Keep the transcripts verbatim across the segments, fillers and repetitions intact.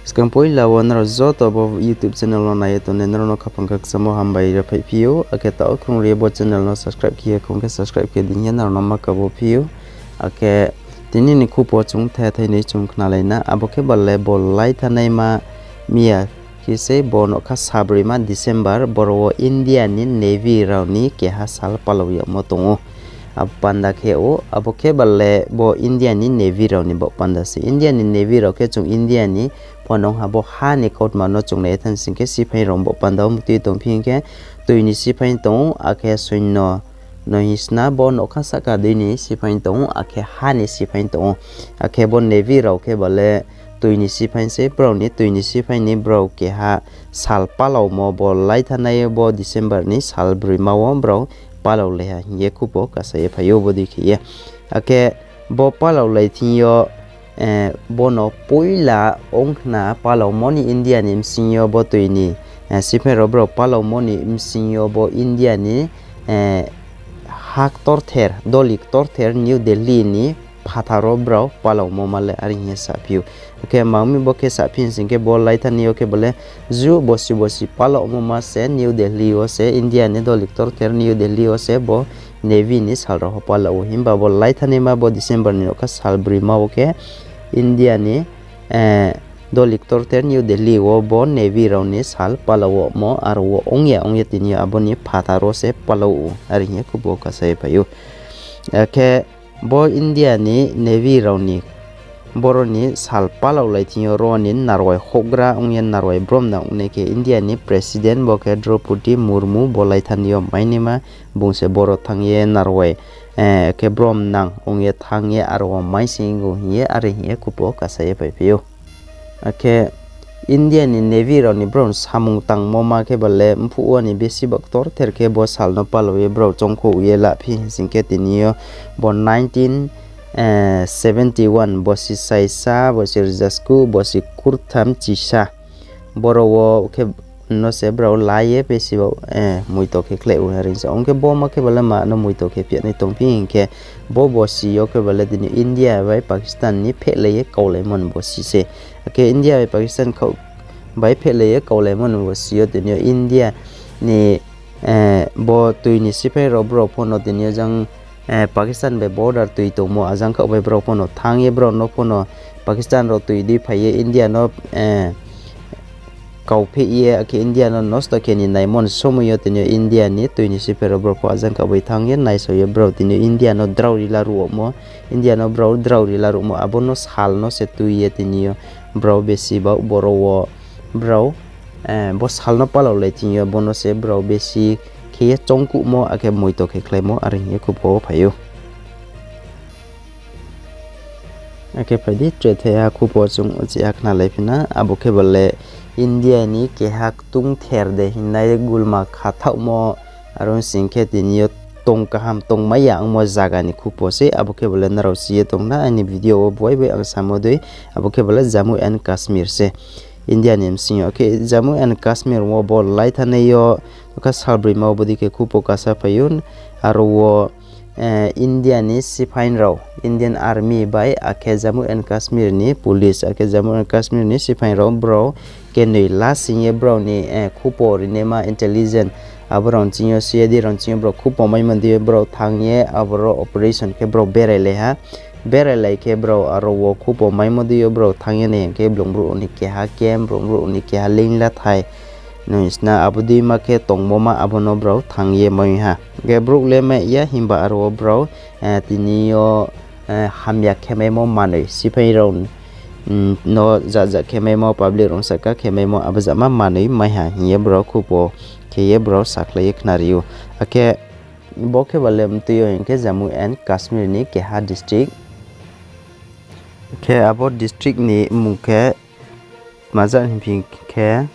Skang poila wo nrao joto bo YouTube channel no nai ye tongnai nrao no khaphang khakchangmo hambai riphaiphi ou, akhe taoh khrung ri ye bo channel no subscribe khe ye khong khe subscribe khe di hing ye nrao no ma kabo phi ou. Akhe tini ni khupo chung the thainoi chung khnalai na, abo khe ba le bo laithanaima miya khe se bo nougkha sabroima December, boro wo India ni Navy rao ni keha sal palao yagmo tong ou. Abo panda khe ou, abo khe ba le bo India ni Navy rao ni baoh panda se. India ni Navy rao khe chung India ni pho nung ha bo ha ni kautma no chung nai ye thanng sing khe siphaing rao baoh panda wo mtui tongphi hing khe, tui ni siphaing tong ou, akhe soinyo no hing sna bo nougkha sahka dei ni siphaing tong ou, akhe ha ni siphaing tong ou. Akhe bo Navy rao khe ba le tui ni siphaing se, brao ni tui ni siphaing ni brao keha sal palaomo bo laithanai bo December ni sal broima wo brao palaolai ha hing ye khupo kasa ye phai ou bodei khe ye. Akhe bo palaolai thing yo, bono poila ong khna palaomo ni India ni bsing yo bo tui ni, siphaing rao brao palaomo ni bsing yo bo India ni, ha ktorther, doli ktorther New Delhi ni phathar wo brao palaomo ma le are hing ye saphi ou. Akhe ma mi bo khe saphi sing khe bo laithani yo khe ba le ju bosi bosi palaomo ma se New Delhi wo se India ni doli ktorther New Delhi wo se bo Navy ni sal rao pho palao ou. Himba bo laithanaima bo December ni nougkha sal broima wo khe India ni doli ktorther New Delhi wo bo Navy rao ni sal palao mo aro wo ong ya ong ye tini yo abo ni phathar wo se palao ou are hing ye khupo kasa ye phai ou. Akhe bo India ni Navy rao ni boro ni sal palaolai thing yo ro ni narwai houhgra ong ye narwai bromnang ongnai khe India ni President bo khe Droupadi Murmu bo laithani yo mainaima bung se boro thanng ye narwai, khe bromnang ong ye thanng ye aro wo maising ou hing ye are hing ye khupo kasa ye phaiphi ou. Akhe India ni Navy rao ni brao ni samung tangmo ma khe ba le mphuh wo ni besi ba ktorther khe bo sal no palao ye brao choungkhouh ye laphi hing sing khe tini yo bo nineteen seventy one bosi saisa, bosi rzasku, bosi kurtham chisa. Boro wo khe no se brao la ye besi ba, moito khe khlai ou are sa. Ong khe bo ma khe ba le ma no moito khe phianai tongphi hing khe bo bosi yo khe ba le tini India bai Pakistan ni phehlai ye kaulaimo ni bosi se. Akhe India bai Pakistan khaoh bai phehlai ye kaulaimo ni bosi yo tini yo India ni, bo tui ni siphaing rao brao pho no tini yo jang, Pakistan bai border tui tongmo ajang khaoh bai brao pho no thanng ye brao no pho no Pakistan rao tui di phai ye India no kaupheh ye akhe India no nosto khe ni naimo ni somoi yo tini yo India ni tui ni siphaing rao brao pho ajang khaoh bai thanng ye naisao ye brao tini yo India no drao ri laruhmo, India no brao drao ri laruhmo abo no sal no se tui ye tini yo brao besi ba boro wo brao, bo sal no palaolai thing yo bo no se brao besi khe ye choungkuhmo akhe moito khe khlaimo are hing ye khupo wo phai ou. Akhe phai di, tre thaiha khupo chung uchih ha khnalaiphi na, abo khe ba le India ni keha ktungther de hingnai gulma khathaohmo, aro sing khe tini yo tong kaham tongmai ya ongmo zaga ni khupo se, abo khe ba le nrao si ye tong na aini video wo buai bai ang samo dei, abo khe ba le Jammu and Kashmir se. India ni bsing yo khe Jammu and Kashmir wo bo laithanai yo kha salbroima wo bodei khe khupo kasa phai ou, aro wo India ni siphaing rao, Indian Army bai akhe Jammu and Kashmir ni police, akhe Jammu and Kashmir ni siphaing rao brao kenoi lasing ye brao ni khupo rinaima intelligence, abo rao ni bsing yo C I D rao ni bsing yo brao khupo maimo dei yo brao thanng ye aboro operation khe brao berailai ha. Berailai khe brao aro wo khupo maimo dei yo brao thanng ye nai hing khe blung brouh ni keha camp, blung brouh ni keha leingla thai. Nung sna abo dei ma khe tongmo ma abo no brao thanng ye mai ha. Khe brouh le mai ya himba aro wo brao, tini yo, hamya khe maimo manoi, siphaing rao no jaja khe maimo, public rao sahka khe maimo, abo jama manoi mai ha hing ye brao khupo khe ye brao sakhlai ye khnari ou. Akhe bo khe ba le mtui yo hing khe Jammu and Kashmir ni keha district. Khe abo district ni mmung khe tma ja hingphi khe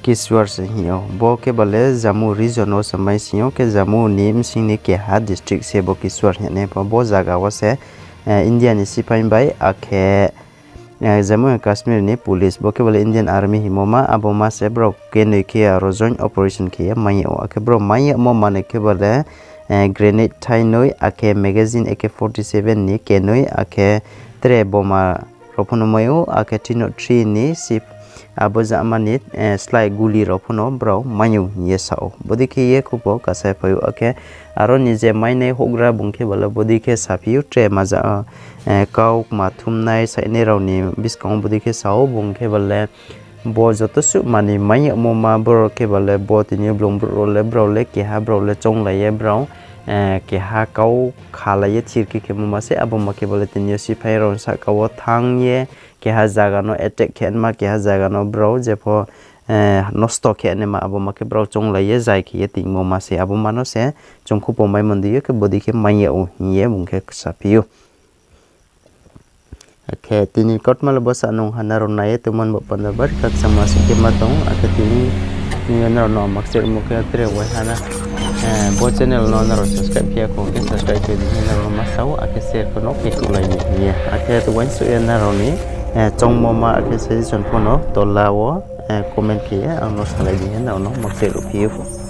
Kishtwar se hing ou. Bo khe ba le Jammu region wo se mai sing ou, khe Jammu ni bsing ni keha district se bo Kishtwar hingnai pho. Bo zaga wo se India ni siphaing bai akhe Jammu and Kashmir ni police, bo khe ba le Indian Army hingmo ma, abo ma se brao kenoi khe aro joint operation khe ye mai yag ou. Akhe brao mai yagmo manoi khe ba le grenade thainoi, akhe magazine A K forty seven ni kenoi, akhe tre boma rao pho no mai ou, akhe three nought three ni sip abo jama ni slái guli rao pho no brao mai ou hing ye sa ou. Bodei khe ye khupo kasai phai ou, akhe aro ni je mainai houhgra bung khe ba le bodei khe saphi ou, tre maja, kau kma thumnai sainai rao ni buskang wo bodei khe sa ou, bung khe ba le bo joto suh manoi mai yagmo ma brouh khe ba le bo tini yo blung brouh rao le brao le keha brao le chounglai ye brao, keha kau khalai ye thir khe khemo ma se, abo ma khe ba le tini yo siphai rao ni sahka wo thanng ye keha zaga no attack khe naima, keha zaga no brao jepho nosto khe naima, abo ma khe brao chounglai ye zai khe ye tingmo ma se, abo ma no se chung khupo mai mondei yo khe bodei khe mai yag ou hing ye bung khe saphi ou. Akhe tini kautma le bo sa nung ha nrao nai ye tongmo ni bo panda bari khakchangma asuh khe ma tong ou, akhe tini yo nrao no makcheh rimo khe tre waiha na, bo channel no nrao subscribe khe ya khong khe subscribe khe di hing ye nrao no ma sa ou, akhe share pho no khe kholai di hing ye. Akhe uaingsouh ye nrao ni choungmo ma akhe suggestion pho no tola wo comment khe ye ang no salai di hing ye nrao no makcheh ruhphi ou.